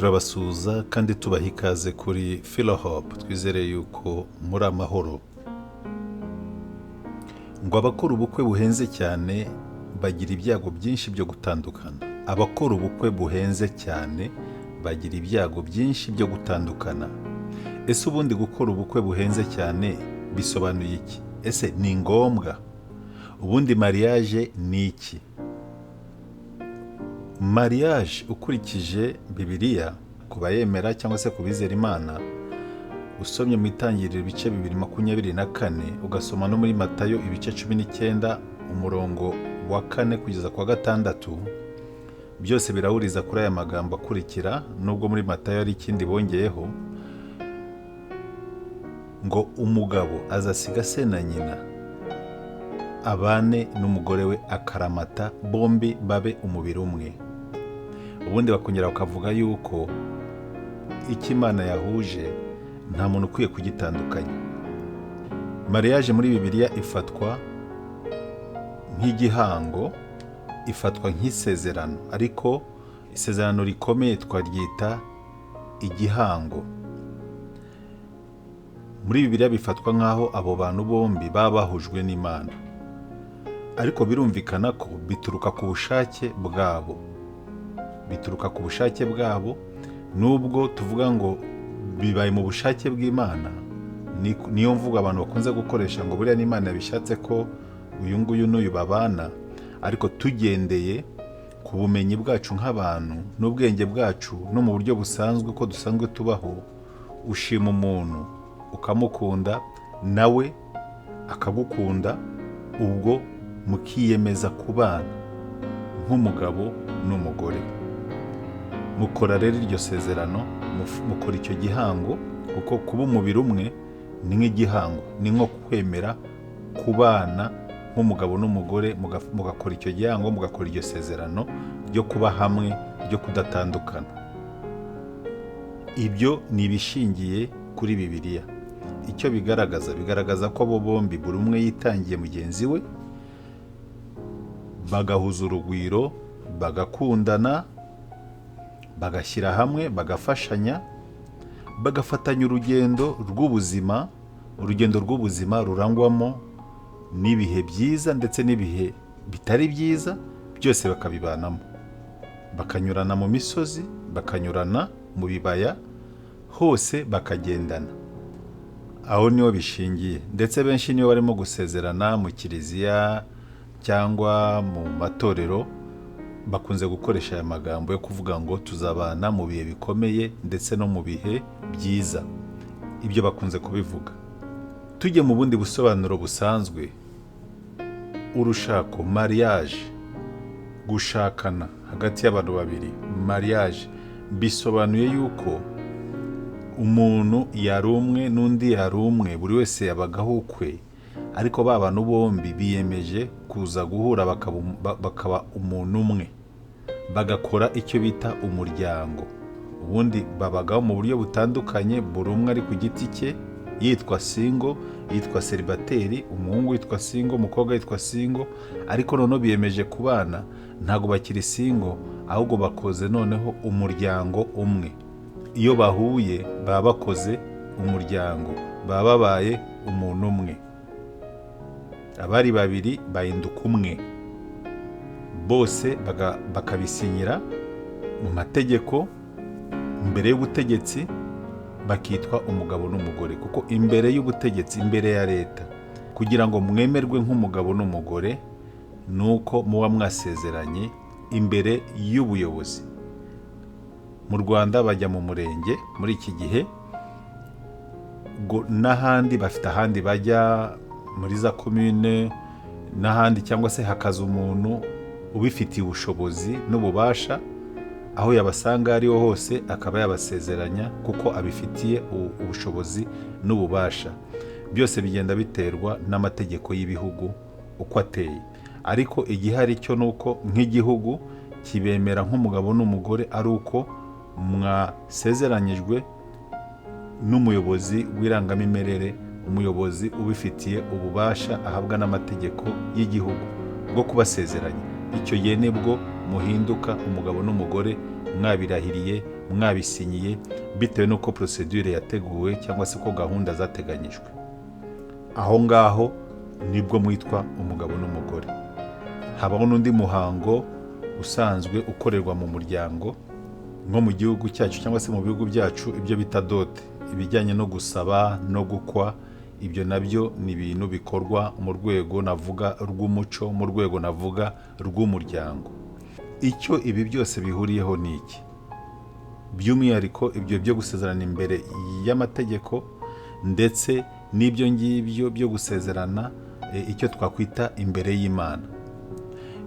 Turabasuhuza kandi tubaha ikaze kuri Philohope. Twizere yuko muri amahoro. Ngo abakora ubukwe buhenze cyane bagira ibyago byinshi byo gutandukana. Abakora ubukwe buhenze cyane bagira ibyago byinshi byo gutandukana. Ese ubundi gukora ubukwe buhenze cyane bisobanuye iki? Ese ni ngombwa? Ubundi mariage ni iki? Mariage ukurikije Bibiliya, ku bayemera cyangwa se ku bizera Imana, usomye mu Itangiriro ibice 2:24, ugasoma no muri Matayo ibice 19 umurongo wa 4 kugeza ku wa 6, byose birahuriza kuri aya magambo akurikira, nubwo muri Matayo hari ikindi bongeyeho ngo umugabo azasiga se na nyina abane n'umugore we akaramata, bombi babe umubiri umwe. Ubundi bakongera bakavuga yuko icyo Imana yahuje nta muntu ukwiye kugitandukanya. Mariage muri Bibiliya ifatwa nk'igihango, ifatwa nk'isezerano, ariko isezerano rikomeye twaryita igihango. Muri Bibiliya bifatwa nk'aho abo bantu bombi baba bahujwe n'Imana, ariko birumvikana ko bituruka ku bushake bwabo, bituruka ku bushake bwabo. Nubwo tuvuga ngo bibaye mu bushake bw'Imana, niyo mvugo abantu bakunze gukoresha ngo buriya n'Imana yabishatse ko uyu nguyu n'uyu babana, ariko tugendeye ku bumenyi bwacu nk'abantu n'ubwenge bwacu no mu buryo busanzwe uko dusanzwe tubaho, ushima umuntu ukamukunda nawe akagukunda, ubwo mukiyemeza kubana nk'umugabo n'umugore. Mukora rero iryo sezerano, mukora icyo gihango, kuko kuba umubiri umwe ni nk'igihango, ni nko kwemera kubana nk'umugabo n'umugore, mugakora icyo gihango, mugakora iryo sezerano ryo kuba hamwe, ryo kudatandukana. Ibyo ni ibishingiye kuri Bibiliya. Icyo bigaragaza, bigaragaza ko abo bombi buri umwe yitangiye mugenzi we, bagahuza urugwiro, bagakundana, bagashyira hamwe, bagafashanya, bagafatanya urugendo rw'ubuzima, urugendo rw'ubuzima rurangwamo n'ibihe byiza ndetse n'ibihe bitari byiza, byose bakabibanamo, bakanyurana mu misozi, bakanyurana mu bibaya, hose bakagendana. Aho niho bishingiye. Ndetse benshi niyo barimo gusezerana mu kiliziya cyangwa mu matorero, bakunze gukoresha aya magambo yo kuvuga ngo tuzabana mu bihe bikomeye ndetse no mu bihe byiza. Ibyo bakunze kubivuga. Tujye mu bundi busobanuro busanzwe, urushako, mariage, gushakana hagati y'abantu babiri, mariage bisobanuye yuko umuntu yari umwe n'undi yari umwe, buri wese yabagaho ukwe, ariko ba bantu bombi biyemeje kuza guhura bakaba umuntu umwe, bagakora icyo bita umuryango. Ubundi babagaho mu buryo butandukanye, buri umwe ari ku giti cye, yitwa single, yitwa célibataire, umuhungu yitwa single, umukobwa yitwa single, ariko noneho biyemeje kubana, ntabwo bakiri single, ahubwo bakoze noneho umuryango umwe. Iyo bahuye baba bakoze umuryango, baba babaye umuntu umwe. Abari babiri bahinduka umwe, bose bakabisinyira mu mategeko imbere y'ubutegetsi, bakitwa umugabo n'umugore, kuko imbere y'ubutegetsi, imbere ya leta, kugira ngo mwemerwe nk'umugabo n'umugore ni uko muba mwasezeranye imbere y'ubuyobozi. Mu Rwanda bajya mu murenge muri iki gihe, n'ahandi bafite ahandi bajya muri za komine n'ahandi, cyangwa se hakaza umuntu ubifitiye ubushobozi n'ububasha, aho yabasanga ariho hose akaba yabasezeranya kuko abifitiye ubushobozi n'ububasha. Byose bigenda biterwa n'amategeko y'ibihugu uko ateye, ariko igihari cyo ni uko nk'igihugu kibemera nk'umugabo n'umugore ari uko mwasezeranyijwe n'umuyobozi w'irangamimerere, umuyobozi ubifitiye ububasha ahabwa n'amategeko y'igihugu bwo kubasezeranya. Icyo gihe nibwo muhinduka umugabo n'umugore Mwabirahiriye, mwabisinyiye, bitewe n'uko procédure yateguwe cyangwa se ko gahunda zateganyijwe. Aho ngaho nibwo mwitwa umugabo n'umugore. Habaho n'undi muhango usanzwe ukorerwa mu muryango, nko mu gihugu cyacu cyangwa se mu bihugu byacu, ibyo bita dot, ibijyanye no gusaba no gukwa. Ibyo nabyo ni ibintu bikorwa mu rwego navuga rw'umuco, mu rwego navuga rw'umuryango. Icyo ibi byose bihuriyeho ni iki? By'umwihariko ibyo byo gusezerana imbere y'amategeko ndetse n'ibyo ngibyo byo gusezerana icyo twakwita imbere y'Imana,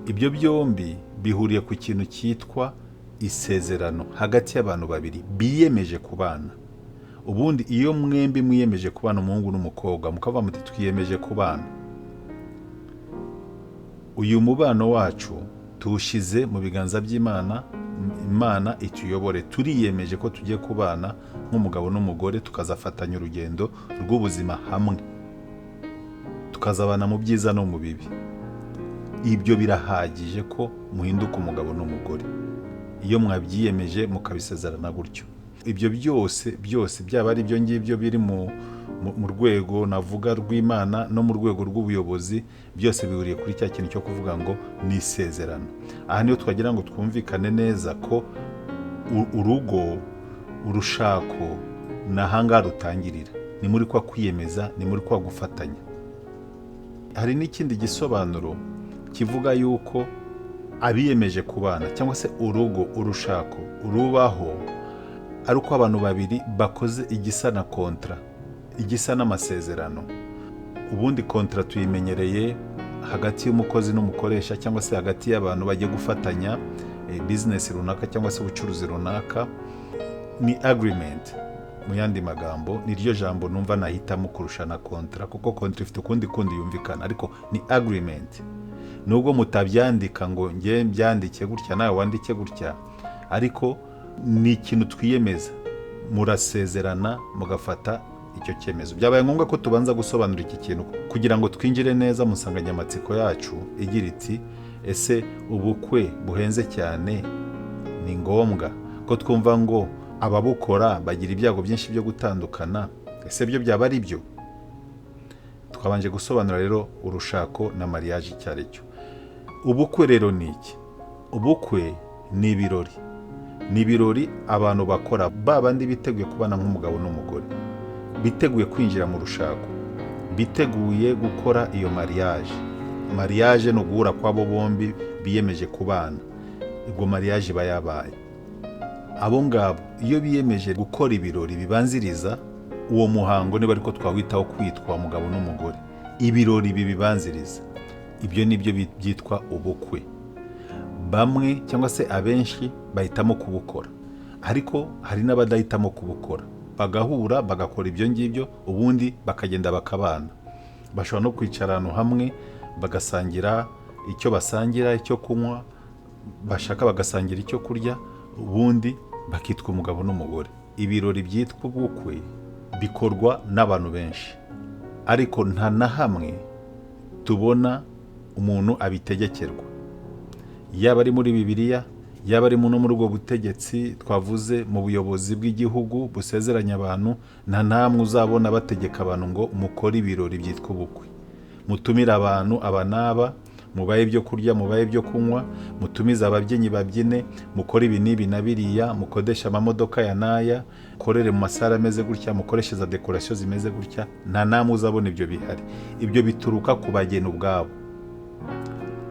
ibyo byombi bihuriye ku kintu cyitwa isezerano hagati y'abantu babiri biyemeje kubana. Ubundi iyo mwembi mwiyemeje kubana, umuhungu n'umukobwa, mukavuga muti: "Twiyemeje kubana, uyu mubano wacu tuwushyize mu biganza by'Imana, Imana ituyobore. Turiyemeje ko tugiye kubana nk'umugabo n'umugore, tukazafatanya urugendo rw'ubuzima hamwe, tukazabana mu byiza no mu bibi." Ibyo birahagije ko muhinduka umugabo n'umugore iyo mwabyiyemeje, mukabisezerana gutyo. Ibyo byose byose, byaba ari ibyo ngibyo biri mu rwego navuga rw'Imana no mu rwego rw'ubuyobozi, byose bihuriye kuri cya kintu cyo kuvuga ngo ni isezerano. Aha niho twagira ngo twumvikane neza ko urugo, urushako, ni ahangaha rutangirira, ni muri kwa kwiyemeza, ni muri kwa gufatanya. Hari n'ikindi gisobanuro kivuga yuko abiyemeje kubana cyangwa se urugo, urushako rubaho ari uko abantu babiri bakoze igisa na contrat, igisa n'amasezerano. Ubundi contrat tuyimenyereye hagati y'umukozi n'umukoresha, cyangwa se hagati y'abantu bagiye gufatanya business runaka cyangwa se ubucuruzi runaka. Ni agreement mu yandi magambo, niryo jambo numva nahitamo kurusha na contrat, kuko contrat ifite ukundi kundi yumvikana, ariko ni agreement. Nubwo mutabyandika ngo nge mbyandike gutya, nawe wandike gutya, ariko ni ikintu twiyemeza, murasezerana, mugafata icyo cyemezo. Byabaye ngombwa ko tubanza gusobanura iki kintu kugira ngo twinjire neza mu nsanganyamatsiko yacu igira iti: "Ese ubukwe buhenze cyane ni ngombwa, ko twumva ngo ababukora bagira ibyago byinshi byo gutandukana? Ese byo byaba ari byo?" Twabanje gusobanura rero urushako na mariage icyo ari cyo. Ubukwe rero ni iki? Ubukwe ni ibirori, ni ibirori abantu bakora, ba bandi biteguye kubana nk'umugabo n'umugore, biteguye kwinjira mu rushako, biteguye gukora iyo mariage. Mariage ni uguhura kw'abo bombi biyemeje kubana. Ubwo mariage iba yabaye. Abo ngabo iyo biyemeje gukora ibirori bibanziriza uwo muhango, niba ariko twawitaho kwitwa umugabo n'umugore, ibirori bibibanziriza, ibyo ni byo byitwa ubukwe. Bamwe cyangwa se abenshi bahitamo kubukora, ariko hari n'abadahitamo kubukora, bagahura bagakora ibyo ngibyo, ubundi bakagenda bakabana. Bashobora no kwicara ahantu hamwe bagasangira icyo basangira, icyo kunywa bashaka, bagasangira icyo kurya, ubundi bakitwa umugabo n'umugore. Ibirori byitwa ubukwe bikorwa n'abantu benshi, ariko nta na hamwe tubona umuntu abitegekerwa, yaba ari muri Bibiliya, yaba ari no muri ubwo butegetsi twavuze, mu buyobozi bw'igihugu busezeranya abantu. Nta namwe uzabona bategeka abantu ngo mukore ibirori byitwa ubukwe, mutumire abantu aba n'aba, mubahe ibyo kurya, mubahe ibyo kunywa, mutumize ababyinnyi babyine, mukore ibi n'ibi na biriya, mukodeshe amamodoka ya n'aya, mukorere mu masalle ameze gutya, mukoreshe za décoration zimeze gutya. Nta namwe uzabona ibyo bihari. Ibyo bituruka ku bageni ubwabo.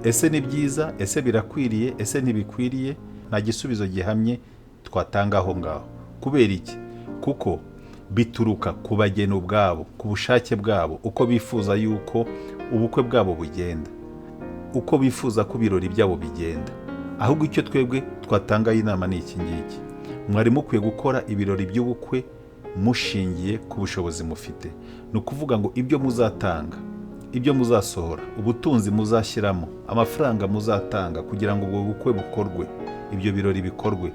Ese ni byiza? Ese birakwiriye? Ese ntibikwiriye? Nta gisubizo gihamye twatanga aho ngaho. Kubera iki? Kuko bituruka ku bageni ubwabo, ku bushake bwabo, uko bifuza yuko ubukwe bwabo bugenda, uko bifuza ko ibirori byabo bigenda. Ahubwo icyo twebwe twatangaho inama ni iki ngiki: mwari mukwiye gukora ibirori by'ubukwe mushingiye ku bushobozi mufite. Ni ukuvuga ngo ibyo muzatanga, ibyo muzasohora, ubutunzi muzashyiramo, amafaranga muzatanga kugira ngo ubwo bukwe bukorwe, ibyo birori bikorwe,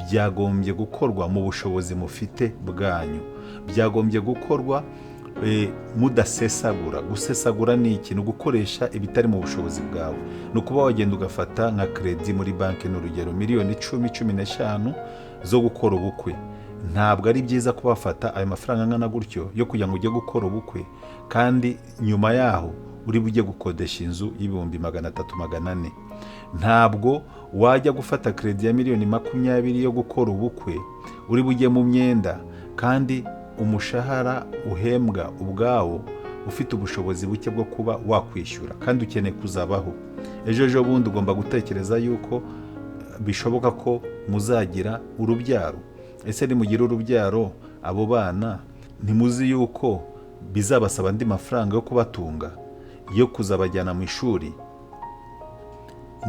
byagombye gukorwa mu bushobozi mufite bwanyu, byagombye gukorwa Mudasesagura. Gusesagura ni iki? Ni ugukoresha ibitari mu bushobozi bwawe. Ni ukuba wagenda ugafata nka crédit muri banki, ni urugero miliyoni 10, 15 zo gukora ubukwe. Ntabwo ari byiza kuba wafata ayo mafaranga angana gutyo yo kugira ngo ujye gukora ubukwe, kandi nyuma yaho uri bujye gukodesha inzu y'ibihumbi 300, 400. Ntabwo wajya gufata crédit ya miliyoni 20 yo gukora ubukwe uri bujye mu myenda, kandi umushahara uhembwa ubwawo ufite ubushobozi buke bwo kuba wakwishyura, kandi ukeneye kuzabaho ejo ejo bundi. Ugomba gutekereza yuko bishoboka ko muzagira urubyaro. Ese nimugira urubyaro, abo bana ntimuzi yuko bizabasaba andi mafaranga yo kubatunga, yo kuzabajyana mu ishuri,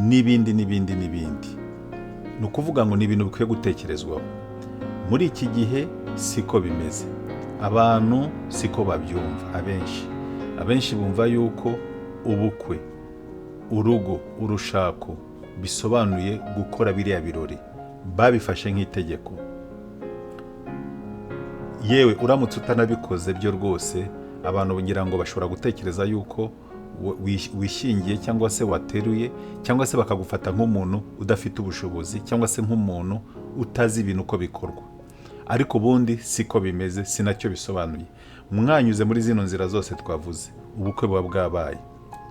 n'ibindi n'ibindi n'ibindi? Ni ukuvuga ngo ni ibintu bikwiye gutekerezwaho. Muri iki gihe siko bimeze, abantu siko babyumva. Abenshi bumva yuko ubukwe, urugo, urushako bisobanuye gukora biriya birori, babifashe nk'itegeko. Yewe, uramutse utanabikoze byo rwose, abantu ngira ngo bashobora gutekereza yuko wishyingiye cyangwa se wateruye, cyangwa se bakagufata nk'umuntu udafite ubushobozi, cyangwa se nk'umuntu utazi ibintu uko bikorwa. Ariko ubundi siko bimeze, si nacyo bisobanuye. Mwanyuze muri zino nzira zose twavuze, ubukwe buba bwabaye,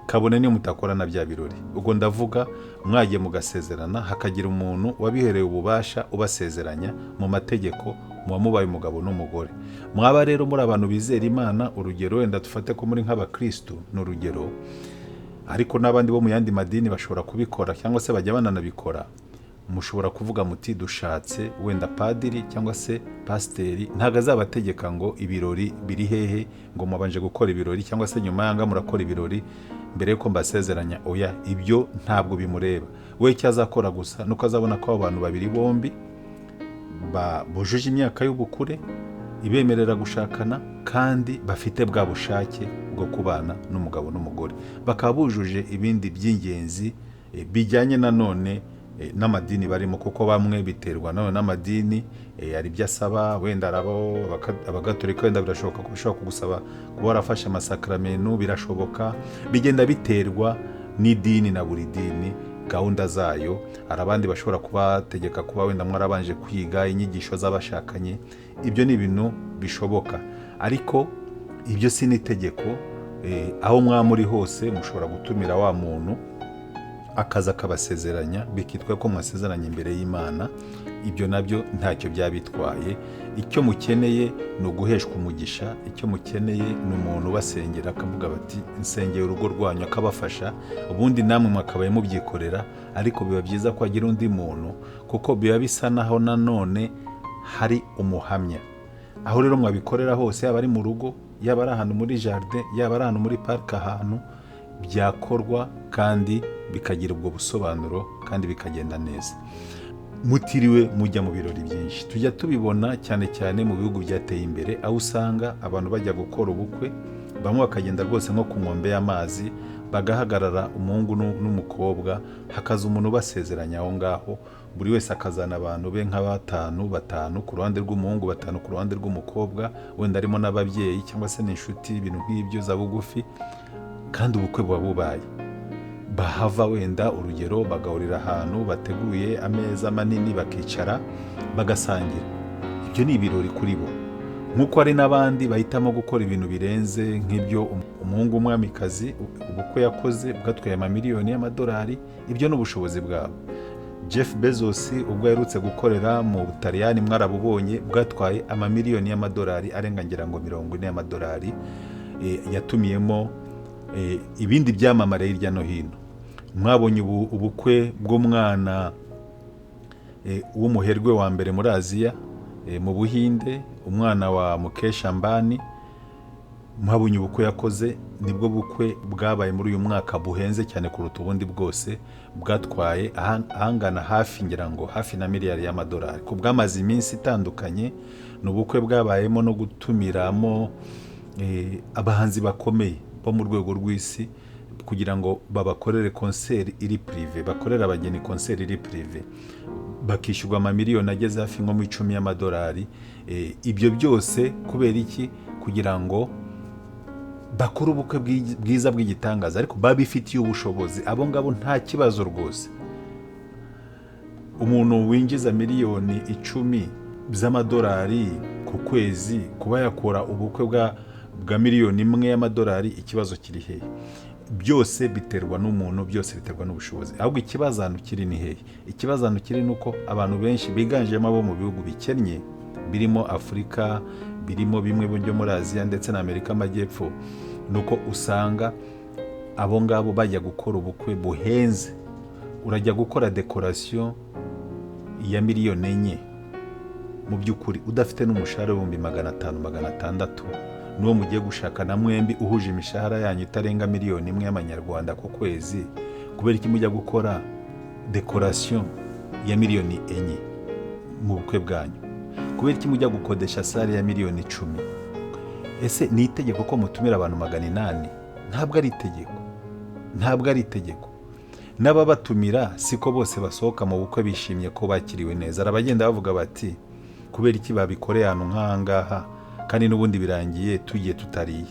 kabone niyo mutakora na bya birori. Ubwo ndavuga mwagiye mugasezerana, hakagira umuntu wabihereye ububasha ubasezeranya mu mategeko, muba mubaye umugabo n'umugore. Mwaba rero muri abantu bizera Imana, urugero wenda dufate ko muri nk'abakirisitu, ni urugero, ariko n'abandi bo mu yandi madini bashobora kubikora cyangwa se bajya bananabikora. Mushobora kuvuga muti: "Dushatse wenda padiri cyangwa se pasiteri." Ntabwo azabategeka ngo ibirori biri hehe, ngo mubanje gukora ibirori, cyangwa se nyuma yanga murakora ibirori mbere yuko mbasezeranya. Oya, ibyo ntabwo bimureba. We icyo azakora gusa nuko azabona ko abo bantu babiri bombi bujuje imyaka y'ubukure ibemerera gushakana, kandi bafite bwa bushake bwo kubana n'umugabo n'umugore, bakaba bujuje ibindi by'ingenzi bijyanye nanone n'amadini barimo, kuko bamwe biterwa nanone n'amadini, hari ibyo asaba. Wenda hari abagatolika, wenda birashoboka ko bashobora kugusaba kuba warafashe amasakaramentu, birashoboka. Bigenda biterwa n'idini na buri dini gahunda zayo. Hari abandi bashobora kubategeka kuba wenda mwarabanje kwiga inyigisho z'abashakanye. Ibyo ni ibintu bishoboka, ariko ibyo si n'itegeko. Aho mwaba muri hose mushobora gutumira wa muntu akaza akabasezeranya, bikitwa ko mwasezeranye imbere y'Imana. Ibyo nabyo ntacyo byaba bitwaye. Icyo mukeneye ni uguheshwa umugisha. Icyo mukeneye ni umuntu ubasengera, akavuga bati: "Nsengeye urugo rwanyu", akabafasha. Ubundi namwe mwakabaye mubyikorera, ariko biba byiza ko hagira undi muntu, kuko biba bisa naho nanone hari umuhamya. Aho rero mwabikorera hose, yaba ari mu rugo, yaba ari ahantu muri jardin, yaba ari ahantu muri parike, ahantu byakorwa kandi bikagira ubwo busobanuro kandi bikagenda neza, mutiriwe mujya mu birori byinshi. Tujya tubibona cyane cyane mu bihugu byateye imbere, aho usanga abantu bajya gukora ubukwe, bamwe bakagenda rwose nko ku nkombe y'amazi, bagahagarara umuhungu n'umukobwa, hakaza umuntu ubasezeranya aho ngaho. Buri wese akazana abantu be nka batanu batanu ku ruhande rw'umuhungu, batanu ku ruhande rw'umukobwa, wenda harimo n'ababyeyi cyangwa se n'inshuti, ibintu nk'ibyo za bugufi, kandi ubukwe buba bubaye. Bahava wenda urugero bagahurira ahantu bateguye ameza manini, bakicara bagasangira. Ibyo ni ibirori kuri bo. Nk'uko hari n'abandi bahitamo gukora ibintu birenze, nk'ibyo umuhungu w'umwamikazi ubukwe yakoze bwatwaye amamiliyoni y'amadolari. Ibyo ni ubushobozi bwabo. Jeff Bezos ubwo aherutse gukorera mu Butaliyani mwarabubonye, bwatwaye amamiliyoni y'amadolari arenga ngira ngo 40 y'amadolari, yatumiyemo ibindi byamamare hirya no hino. Mwabonye ubukwe bw'umwana w'umuherwe wa mbere muri Aziya, mu Buhinde, umwana wa Mukesh Ambani. Mwabonye ubukwe yakoze, nibwo bukwe bwabaye muri uyu mwaka buhenze cyane kuruta ubundi bwose, bwatwaye ahangana hafi ngira ngo hafi na miliyari y'amadolari, ku bwamaze iminsi itandukanye. Ni ubukwe bwabayemo no gutumiramo abahanzi bakomeye bo mu rwego rw'isi kugira ngo babakorere concert iri privé, bakorere abageni concert iri privé, bakishyurwa amamiliyoni ageze hafi nko mu 10 y'amadolari. Ibyo byose kubera iki? Kugira ngo Bakora ubukwe bwiza bw'igitangaza, ariko babifitiye ubushobozi. Abo ngabo nta kibazo rwose. Umuntu winjiza miliyoni 10 z'amadolari ku kwezi, kuba yakora ubukwe bwa miliyoni 1 y'amadolari, ikibazo kiri hehe? Byose biterwa n'umuntu, byose biterwa n'ubushobozi. Ahubwo ikibazo ahantu kiri ni hehe? Ikibazo ahantu kiri ni uko abantu benshi biganjemo abo mu bihugu bikennye, birimo Afurika, birimo bimwe byo muri Aziya ndetse na Amerika y'Amajyepfo, ni uko usanga abo ngabo bajya gukora ubukwe buhenze. Urajya gukora décoration ya miliyoni 4, mu by'ukuri udafite n'umushahara w'ibihumbi 500, 600, n'uwo mugiye gushakana mwembi uhuje imishahara yanyu itarenga miliyoni 1 y'amanyarwanda ku kwezi. Kubera iki mujya gukora décoration ya miliyoni 4 mu bukwe bwanyu? Kubera iki mujya gukodesha salle ya miliyoni 10? Ese ni itegeko ko mutumira abantu 800? Ntabwo ari itegeko, ntabwo ari itegeko. N'ababatumira siko bose basohoka mu bukwe bishimye ko bakiriwe neza. Hari abagenda bavuga bati: "Kubera iki babikoreye ahantu nk'aha ngaha, kandi n'ubundi birangiye tugiye tutariye?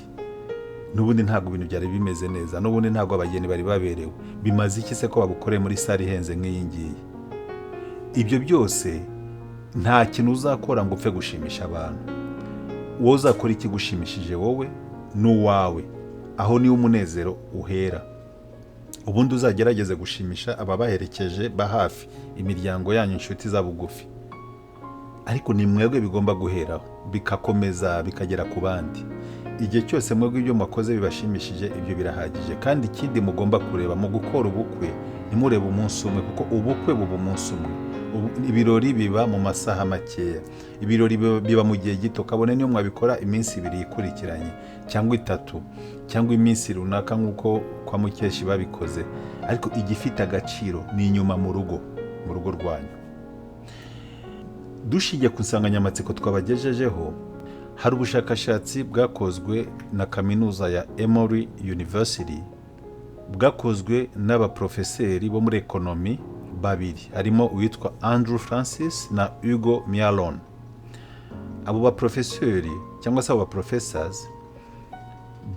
N'ubundi ntabwo ibintu byari bimeze neza, n'ubundi ntabwo abageni bari baberewe. Bimaze iki se ko babukoreye muri salle ihenze nk'iyi ngiyi?" Ibyo byose, nta kintu uzakora ngo upfe gushimisha abantu. Wowe uzakora ikigushimishije wowe n'uwawe, aho niwo umunezero uhera. Ubundi uzagerageze gushimisha ababaherekeje ba hafi, imiryango yanyu, inshuti za bugufi, ariko ni mwebwe bigomba guheraho, bikakomeza bikagera ku bandi. Igihe cyose mwebwe ibyo mwakoze bibashimishije, ibyo birahagije. Kandi ikindi mugomba kureba mu gukora ubukwe, ntimurebe umunsi umwe, kuko ubukwe buba umunsi umwe. Ibirori biba mu masaha makeya, ibirori biba mu gihe gito, kabone niyo mwabikora iminsi 2 ikurikiranye cyangwa 3 cyangwa iminsi runaka nk'uko kwa Mukeshi babikoze. Ariko igifite agaciro ni inyuma mu rugo, mu rugo rwanyu. Dushingiye ku nsanganyamatsiko twabagejejeho, hari ubushakashatsi bwakozwe na kaminuza ya Emory University, bwakozwe n'abaprofeseri bo muri économie babiri, harimo uwitwa Andrew Francis na Hugo Mialon. Abo baprofeseri cyangwa se abo baprofessors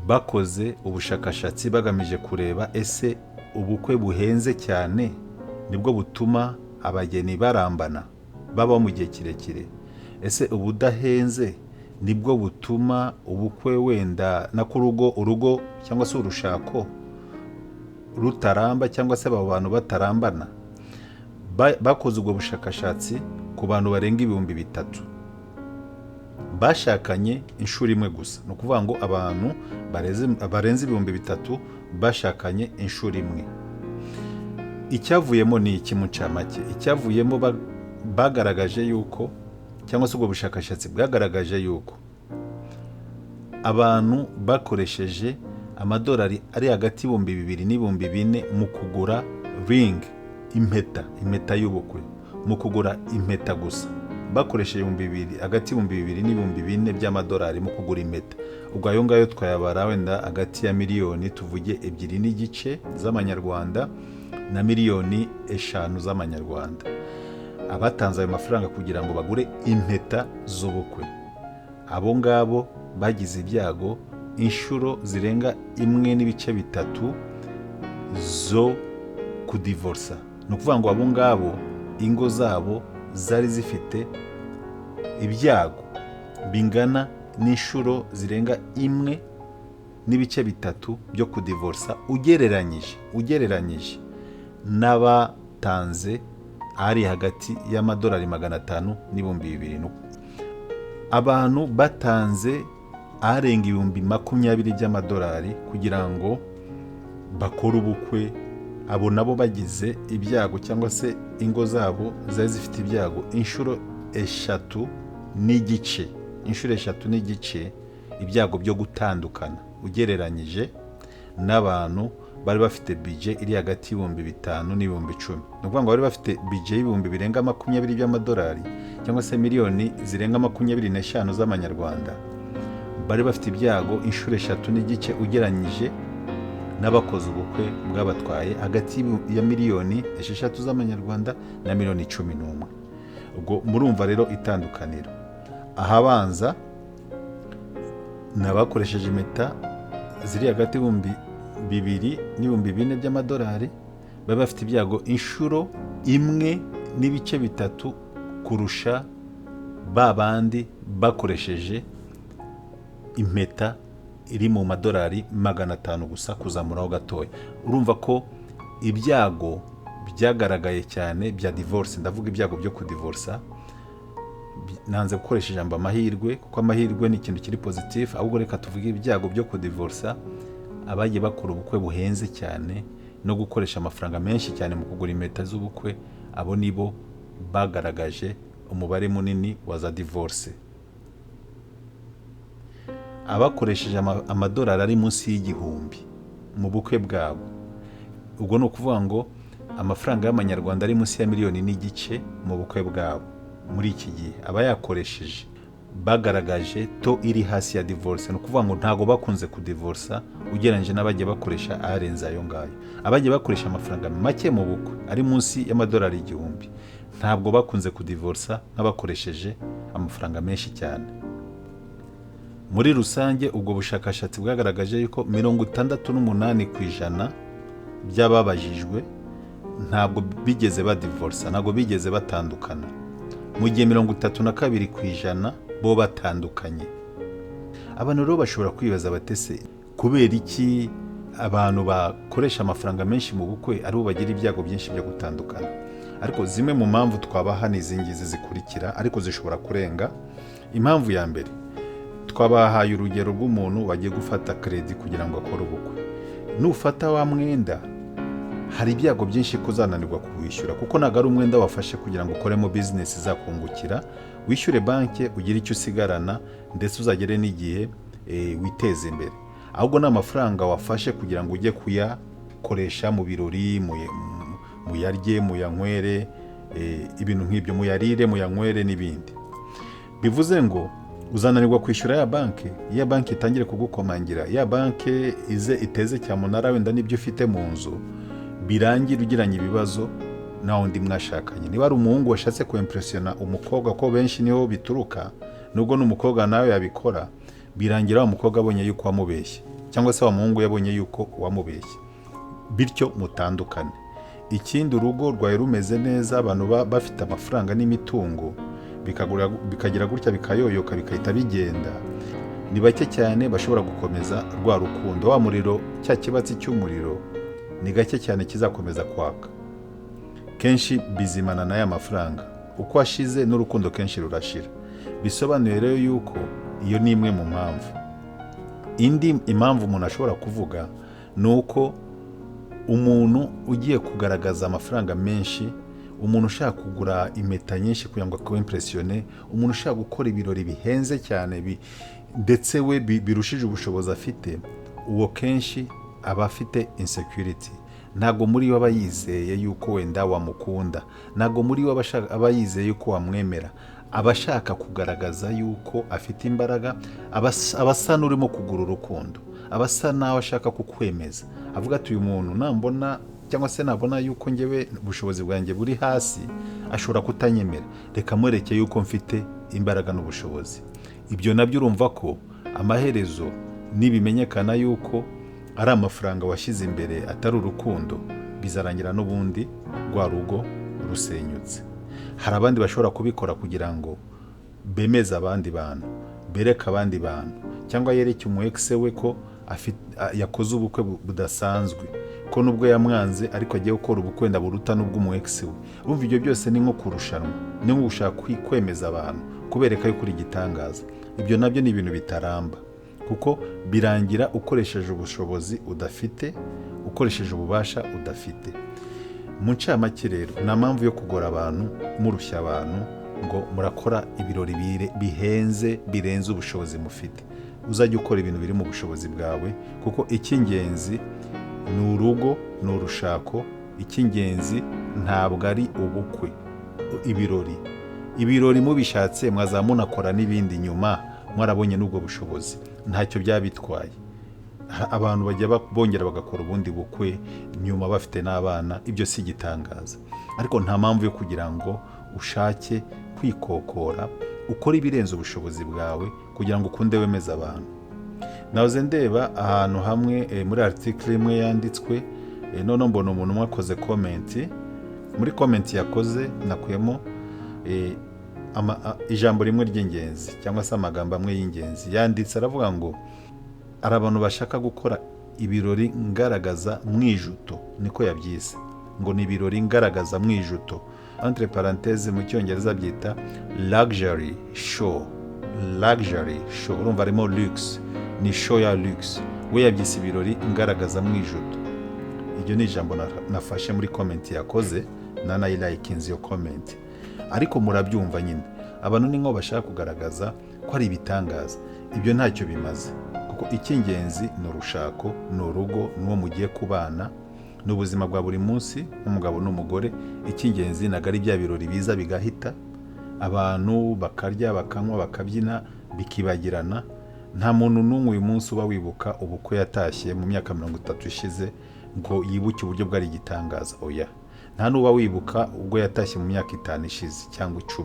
bakoze ubushakashatsi bagamije kureba: ese ubukwe buhenze cyane nibwo butuma abageni barambana, babaho mu gihe kirekire? Ese ubudahenze nibwo butuma ubukwe wenda nako urugo cyangwa se urushako rutaramba, cyangwa se abo bantu batarambana? Bakoze ubwo bushakashatsi ku bantu barenga 3000 bashakanye inshuro imwe gusa. Ni ukuvuga ngo abantu barenze 3000 bashakanye inshuro imwe. Icyavuyemo ni iki mu ncamake? Icyavuyemo, bagaragaje yuko, cyangwa se ubwo bushakashatsi bwagaragaje yuko abantu bakoresheje amadolari ari hagati y'ibihumbi 2 n'ibihumbi 4 mu kugura ring, impeta, impeta y'ubukwe, mu kugura impeta gusa bakoresheje 2000, hagati y'ibihumbi 2 n'ibihumbi 4 by'amadolari mu kugura impeta. Ubwo ayo ngayo twayabara wenda hagati ya miliyoni, tuvuge, 2.5 z'amanyarwanda na miliyoni 5 z'amanyarwanda. Abatanze ayo mafaranga kugira ngo bagure impeta z'ubukwe, abo ngabo bagize ibyago inshuro zirenga 1.3 zo kudivorsa. Ni ukuvuga ngo abo ngabo ingo zabo zari zifite ibyago bingana n'inshuro zirenga 1.3 byo kudivorsa, ugereranyije n'abatanze ari hagati y'amadolari 500 n'ibihumbi 2. Abantu batanze arenga 20,000 by'amadolari kugira ngo bakore ubukwe, abo nabo bagize ibyago cyangwa se ingo zabo zari zifite ibyago inshuro 3.5, inshuro 3.5 ibyago byo gutandukana, ugereranyije n'abantu bari bafite budget iri hagati y'ibihumbi 5 n'ibihumbi 10. Ni ukuvuga ngo bari bafite budget y'ibihumbi birenga 20 by'amadolari cyangwa se miliyoni zirenga 25 z'amanyarwanda, bari bafite ibyago inshuro 3.5 ugereranyije n'abakoze ubukwe bwabatwaye hagati ya miliyoni 6 z'amanyarwanda na miliyoni 11. Ubwo murumva rero itandukaniro. Ahabanza ni abakoresheje impeta ziri hagati y'2000 n'4000 by'amadolari baba bafite ibyago inshuro 1.3 kurusha ba bandi bakoresheje impeta iri mu madolari 500 gusa kuzamuraho gatoya. Urumva ko ibyago byagaragaye cyane bya divorce, ndavuga ibyago byo kudivorsa, nanze gukoresha ijambo amahirwe kuko amahirwe ni ikintu kiri positif, ahubwo reka tuvuge ibyago byo kudivorsa. Abagiye bakora ubukwe buhenze cyane no gukoresha amafaranga menshi cyane mu kugura impeta z'ubukwe, abo nibo bagaragaje umubare munini wa za divorce. Abakoresheje amadolari ari munsi y'1000 mu bukwe bwabo, ubwo ni ukuvuga ngo amafaranga y'amanyarwanda ari munsi ya 1.5 miliyoni mu bukwe bwabo muri iki gihe, abayakoresheje bagaragaje to iri hasi ya divorce. Ni ukuvuga ngo ntabwo bakunze kudivorsa ugereranyije n'abagiye bakoresha arenze ayo ngayo. Abagiye bakoresha amafaranga make mu bukwe ari munsi y'amadolari 1000 ntabwo bakunze kudivorsa nk'abakoresheje amafaranga menshi cyane. Muri rusange ubwo bushakashatsi bwagaragaje yuko 68% by'ababajijwe ntabwo bigeze badivorsa, ntabwo bigeze batandukana, mu gihe 32% bo batandukanye. Abantu rero bashobora kwibaza batese kubera iki abantu bakoresha amafaranga menshi mu bukwe aribo bagira ibyago byinshi byo gutandukana. Ariko zimwe mu mpamvu twabaha ni izi ngizi zikurikira, ariko zishobora kurenga. Impamvu ya mbere, twabahaye urugero rw'umuntu wagiye gufata kredi kugira ngo akore ubukwe. Nufata wa mwenda hari ibyago byinshi ko uzananirwa kuwishyura, kuko ntabwo ari umwenda wafashe kugira ngo ukoremo bizinesi izakungukira, wishyure banki ugire icyo usigarana ndetse uzagere n'igihe witeze imbere. Ahubwo ni amafaranga wafashe kugira ngo ujye kuyakoresha mu birori, muyarye, muyanywere, ibintu nk'ibyo, muyarire, muyanywere n'ibindi. Bivuze ngo uzananirwa kwishyura ya banki, ya banki itangire kugukomangira, ya banki ize iteze cyamunara wenda n'ibyo ufite mu nzu, birangire ugiranye ibibazo na undi mwashakanye. Niba ari umuhungu washatse kwempresiyona umukobwa, ko benshi niho bituruka, nubwo n'umukobwa nawe yabikora, birangira wa mukobwa abonye yuko wamubeshye, cyangwa se wa muhungu yabonye yuko wamubeshye, bityo mutandukane. Ikindi, urugo rwawe rumeze neza, abantu bafite amafaranga n'imitungo, bikagira gutya bikayoyoka bigahita bigenda. Ni bake cyane bashobora gukomeza rwa rukundo, wa muriro, cya kibatsi cy'umuriro ni gake cyane kizakomeza kwaka. Kenshi bizimana n'aya mafaranga, uko ashize n'urukundo kenshi rurashira. Bisobanuye rero yuko iyo ni imwe mu mpamvu. Indi impamvu umuntu ashobora kuvuga ni uko umuntu ugiye kugaragaza amafaranga menshi, umuntu ushaka kugura impeta nyinshi kugira ngo akwempresiyone, umuntu ushaka gukora ibirori bihenze cyane ndetse we birushije ubushobozi afite, uwo kenshi aba afite insecurity. Ntabwo muri we aba yizeye yuko wenda wamukunda, ntabwo muri we aba yizeye yuko wamwemera, aba ashaka kugaragaza yuko afite imbaraga, aba asa n'urimo kugura urukundo, aba asa n'aho ashaka kukwemeza, avuga ati uyu muntu nambona cyangwa se nabona yuko njyewe ubushobozi bwanjye buri hasi ashobora kutanyemera, reka mwereke yuko mfite imbaraga n'ubushobozi. Ibyo nabyo urumva ko amaherezo nibimenyekana yuko ari amafaranga washyize imbere atari urukundo, bizarangira n'ubundi rwa rugo rusenyutse. Hari abandi bashobora kubikora kugira ngo bemeze abandi bantu, bereke abandi bantu, cyangwa yereke umu ex we ko yakoze ubukwe budasanzwe, ko nubwo yamwanze ariko agiye gukora ubukwe wenda buruta n'ubw'umu ex we. Urumva ibyo byose ni nko kurushanwa, ni nko gushaka kwemeza abantu, kubereka yuko uri igitangaza. Ibyo nabyo ni ibintu bitaramba, kuko birangira ukoresheje ubushobozi udafite, ukoresheje ububasha udafite. Mu ncamake rero, nta mpamvu yo kugora abantu, murushya abantu ngo murakora ibirori bihenze birenze ubushobozi mufite. Uzajya ukora ibintu biri mu bushobozi bwawe, kuko icy'ingenzi ni urugo, ni urushako. Icy'ingenzi ntabwo ari ubukwe, ibirori. Ibirori mubishatse mwazaba munakora n'ibindi nyuma mwarabonye n'ubwo bushobozi, ntacyo byaba bitwaye. Abantu bajya bongera bagakora ubundi bukwe nyuma bafite n'abana, ibyo si igitangaza. Ariko nta mpamvu yo kugira ngo ushake kwikokora, ukore ibirenze ubushobozi bwawe kugira ngo ukunde wemeze abantu. Nahoze ndeba ahantu hamwe muri article imwe yanditswe, noneho mbona umuntu umwe akoze comment. Muri comment yakoze nakuyemo ijambo rimwe ry'ingenzi cyangwa se amagambo amwe y'ingenzi yanditse. Aravuga ngo hari abantu bashaka gukora ibirori ngaragaza mwijuto, niko yabyise, ngo ni ibirori ngaragaza mwijuto. Entre parenthèse, mu Cyongereza byita luxury show. Luxury show, urumva harimo luxe, ni show ya luxe. We yabyise ibirori ngaragaza mwijuto. Iryo ni ijambo nafashe muri comment yakoze, nanayilayikinze iyo comment. Ariko murabyumva nyine, abantu ni nko bashaka kugaragaza ko ari ibitangaza. Ibyo ntacyo bimaze, kuko icy'ingenzi ni urushako, ni urugo, ni uwo mugiye kubana, ni ubuzima bwa buri munsi nk'umugabo n'umugore. Icy'ingenzi ntabwo ari bya birori biza bigahita, abantu bakarya, bakanywa, bakabyina, bikibagirana. Nta muntu n'umwe uyu munsi uba wibuka ubukwe yatashye mu myaka 30 ishize ngo yibuke uburyo bwari igitangaza. Oya, nta n'uba wibuka ubwo yatashye mu myaka 5 ishize cyangwa 10.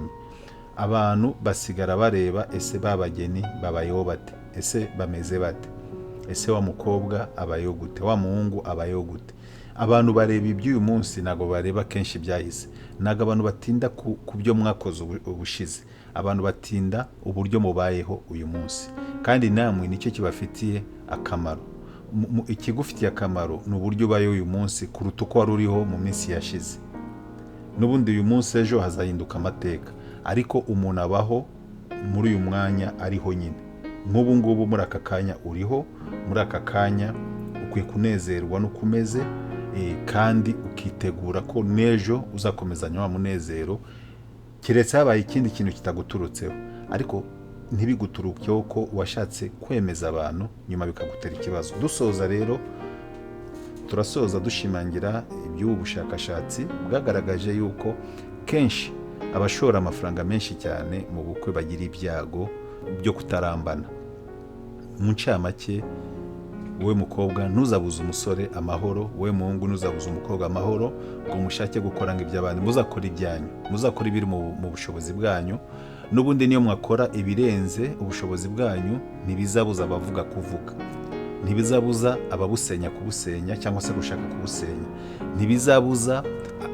Abantu basigara bareba: ese ba bageni babayeho bate? Ese bameze bate? Ese wa mukobwa abayeho gute? Wa muhungu abayeho gute? Abantu bareba iby'uyu munsi, ntabwo bareba kenshi ibyahise. Ntabwo abantu batinda ku byo mwakoze ubushize. Abantu batinda uburyo mubayeho uyu munsi, kandi namwe nicyo kibafitiye akamaro. Ikigufitiye akamaro ni uburyo ubayeho uyu munsi kuruta uko wari uriho mu minsi yashize. N'ubundi uyu munsi, ejo hazahinduka amateka, ariko umuntu abaho muri uyu mwanya ariho nyine. Nk'ubu ngubu, muri aka kanya uriho, muri aka kanya ukwiye kunezerwa n'uko umeze, kandi ukitegura ko n'ejo uzakomezanya wa munezero, keretse habaye ikindi kintu kitaguturutseho. Ariko ntibiguturukeho ko washatse kwemeza abantu, nyuma bikagutera ikibazo. Dusoza rero, turasoza dushimangira iby'ubu bushakashatsi bwagaragaje yuko kenshi abashora amafaranga menshi cyane mu bukwe bagira ibyago byo kutarambana. Mu ncamake, wowe mukobwa ntuzabuze umusore amahoro, wowe muhungu ntuzabuze umukobwa amahoro ngo mushake gukora ngo iby'abandi. Muzakora ibyanyu, muzakora ibiri mu bushobozi bwanyu. N'ubundi niyo mwakora ibirenze ubushobozi bwanyu, ntibizabuza abavuga kuvuga, ntibizabuza ababusenya kubusenya cyangwa se gushaka kubusenya, ntibizabuza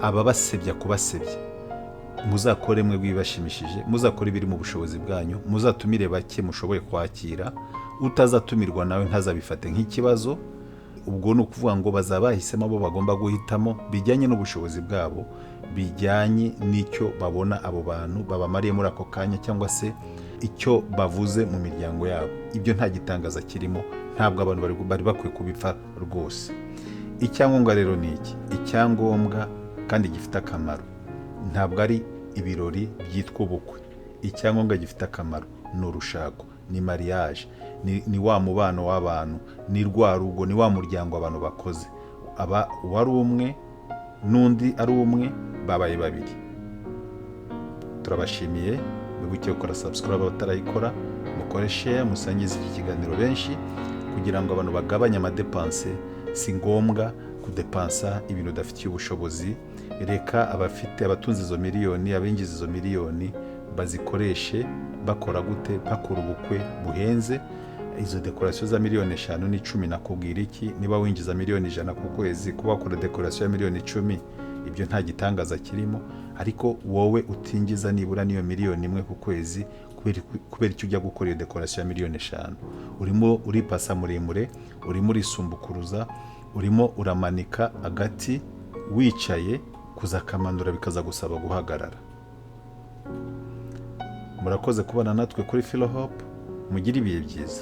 ababasebya kubasebya. Muzakore mwe bwibashimishije, muzakore ibiri mu bushobozi bwanyu, muzatumire bake mushoboye kwakira. Utazatumirwa nawe ntazabifate nk'ikibazo. Ubwo ni ukuvuga ngo bazaba bahisemo abo bagomba guhitamo bijyanye n'ubushobozi bwabo, bijyanye n'icyo babona abo bantu babamariye muri ako kanya, cyangwa se icyo bavuze mu miryango yabo. Ibyo nta gitangaza kirimo, ntabwo abantu bari bakwiye kubipfa rwose. Icyangombwa rero ni iki? Icyangombwa kandi gifite akamaro ntabwo ari ibirori byitwa ubukwe. Icyangombwa gifite akamaro ni urushako, ni mariage, ni wa mubano w'abantu, ni rwa rugo, ni wa muryango abantu bakoze. Aba uwari umwe n'undi ari umwe, babaye babiri. Turabashimiye. Mwibuke gukora subscribe abatarayikora, mukore share, musangize iki kiganiro benshi kugira ngo abantu bagabanye amadepanse. Si ngombwa kudepansa ibintu udafitiye ubushobozi. Reka abafite, abatunze izo miliyoni, abinjiza izo miliyoni, bazikoreshe bakora gute? Bakora ubukwe buhenze. Izo dekorasiyo za miliyoni 5 n'10, nakubwira iki? Niba winjiza miliyoni 100 ku kwezi, kuba wakora dekorasiyo ya miliyoni 10, ibyo nta gitangaza kirimo. Ariko wowe utinjiza nibura n'iyo miliyoni 1 ku kwezi, kubera icyo ujya gukora iyo dekorasiyo ya miliyoni 5? Urimo uripasa muremure, urimo urisumbukuruza, urimo uramanika agati wicaye, kuzakamanura bikaza gusaba guhagarara. Murakoze kubana natwe kuri Philohope. Mugire ibihe byiza.